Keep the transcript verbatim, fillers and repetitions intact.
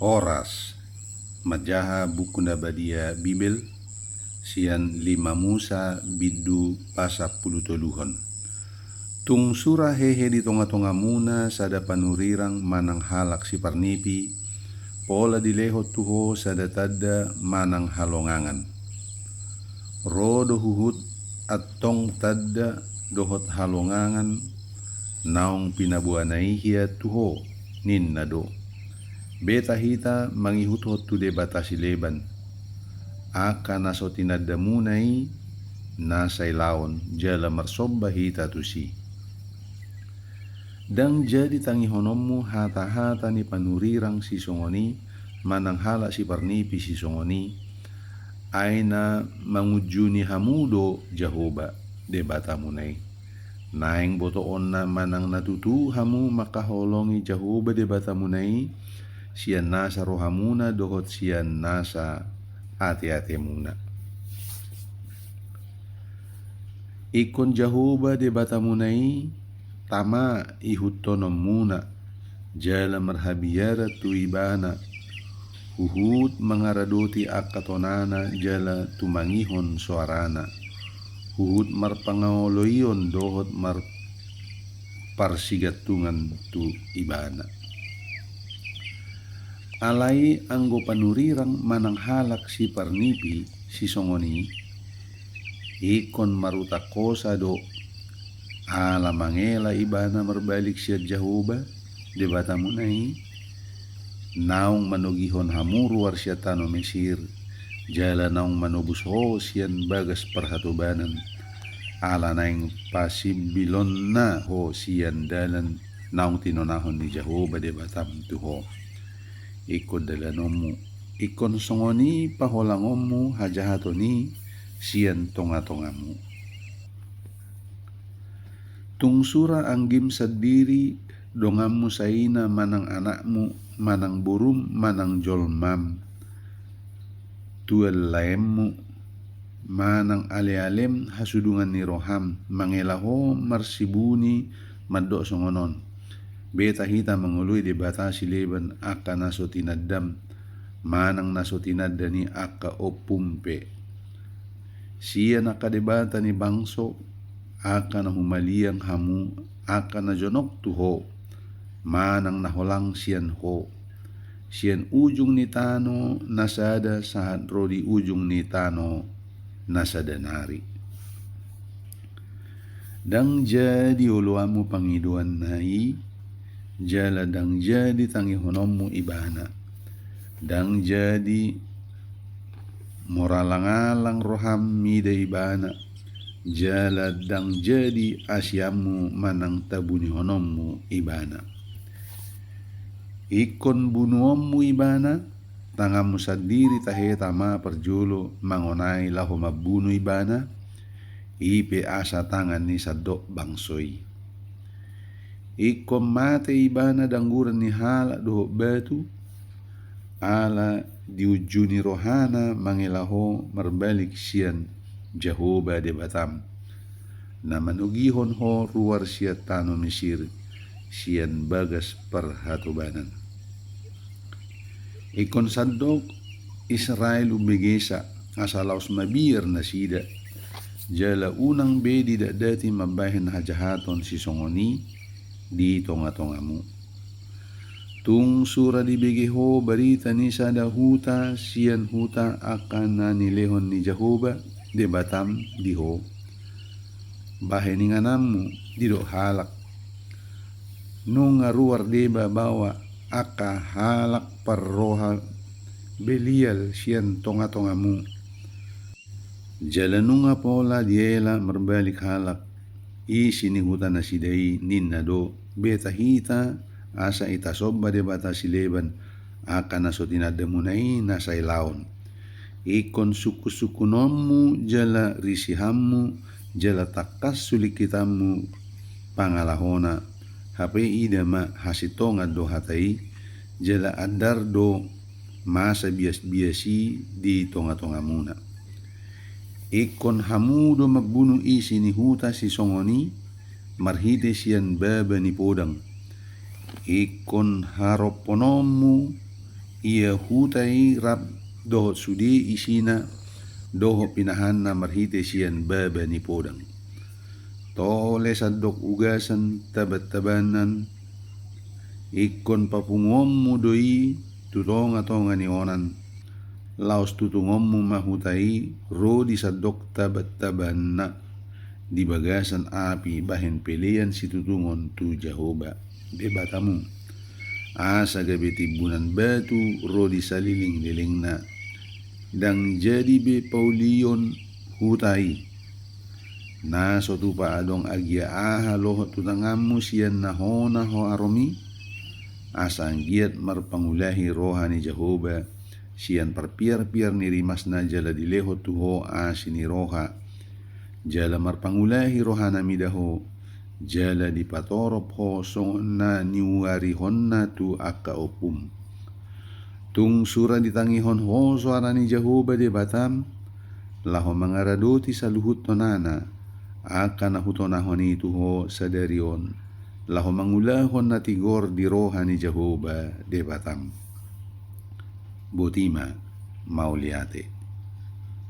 Horas. Manjaha Buku na Badia Bibel sian lima Musa bindu pasampulutoluhon. Tung sura hehe di tongatongamuna sada panurirang manang halak siparnipi, pola dilehon tu ho sada tanda manang halongangan. Ro do huhut antong tanda dohot halongangan naung pinaboana i hian tu ho, ninna do: Beta hita mangihuthon tu debata sileban, angka na so tinandamuna i na sailaon, jala marsomba hita tusi. Ndang jadi tangihononmu hatahata ni panurirang sisongon i, manang halak siparnipi sisongon i, ai na mangunjuni hamu do Jahoba, Debatamuna i. Naeng botoonna manang na tutu hamu mangkaholongi Jahoba Debatamuna i, sian nasa rohamuna dohot sian nasa ateatemuna. Ingkon Jahoba Debatamuna i tama ihuthononmuna, jala marhabiaran tu Ibana, huhut mangaradoti angka tonana jala tumangihon soarana, huhut marpangaoloion dohot marparsigantungan tu Ibana. Alai anggo panurirang manang halak siparnipi sisongon i, ingkon marutang hosa do, ala mangela ibana marbalik sian Jahoba, Debatamuna i, naung manogihon hamu ruar sian tano Mesir, jala naung manobus ho sian bagas parhatobanan, ala naeng pasimbilonna ho sian dalan naung tinonahon ni Jahoba Debatam tu ho. Ingkon dalanonmu, ingkon songon i paholangonmu hajahaton i sian tongatongamu. Tung sura anggim sandiri, donganmu saina manang anakmu, manang borum, manang jolmam, tuan laemmu, manang alealem hasudungan ni roham, mangela ho marsibuni mandok songon on: Beta hita mangoloi debata sileban angka na so tinandam, manang na so tinanda ni angka ompum pe. Sian angka debata ni bangso, angka na humaliang hamu, angka na jonok tu ho, manang na holang sian ho, sian ujung ni tano na sada sahat ro di ujung ni tano na sada nari. Ndang jadi oloanmu pangidoanna i, jala ndang jadi tangihononmu ibana. Ndang jadi moralangalang roham mida ibana, jala ndang jadi asianmu manang tabunihononmu ibana. Ingkon bunuonmu ibana, tanganmu sandiri taheta ma parjolo mangonai laho mambunu ibana, i pe asa tangan ni sandok bangso i. Ingkon mate ibana dangguran ni halak dohot batu, ala diunjuni rohana mangela ho marbalik sian Jahoba Debatam, na manogihon ho ruar sian tano Mesir, sian bagas parhatobanan. Ingkon sandok Israel umbegesa, asa laos mabiar nasida, jala unang be didatdati mambahen hajahaton sisongon i di tongatongamu. Tung sura dibege ho barita ni sada huta sian huta angka na nilehon ni Jahoba Debatam di ho, bahen ingananmu, didok halak: Nunga ruar deba baoa angka halak parroha Belial sian tongatongamu. Jala nunga pola diela marbalik halak isi ni huta nasida i, ninna do: Beta hita, asa itasomba debata sileban angka na so tinandamuna i na sailaon. Ingkon sungkunsungkunonmu jala risihanmu, jala tangkas sulingkitanmu pangalahona, hape ida ma hasintongan do hata i, jala andar do masa biasbias i di tongatongamuna. Ingkon hamu do mambunu isi ni huta sisongon i marhite sian baba ni podang. Ingkon harompononmu Ia huta i rap dohot sude isina dohot pinahanna marhite sian baba ni podang i. Tole sandok ugasan tabantabanan, ingkon papunguonmu do i tu tongatonga ni onan. Laos tutungonmu ma huta i ro di sandok tabantabanna, di bagasan api bahen pelean situtungon tu Jahowa Debatamu, asa gabe timbunan batu ro di salelenglelengna. Ndang jadi be paulion huta i. Na so tupa adong agia aha lohot tu tanganmu sian na hona ho arom i, asa anggiat marpangulahi roha ni Jahowa sian parpiarpiar ni rimasna jala dilehon tu ho asi ni roha, jala marpangulahi rohana mida ho, jala dipatorop ho songon na niuarihonna tu angka ompum. Tung sura ditangihon ho soara ni Jahowa Debatam, laho mangaradoti saluhut tonana, angka na hutonahon i tu ho sadari on, laho mangulahon na tigor di roha ni Jahowa Debatam. Boti ma, mauliate.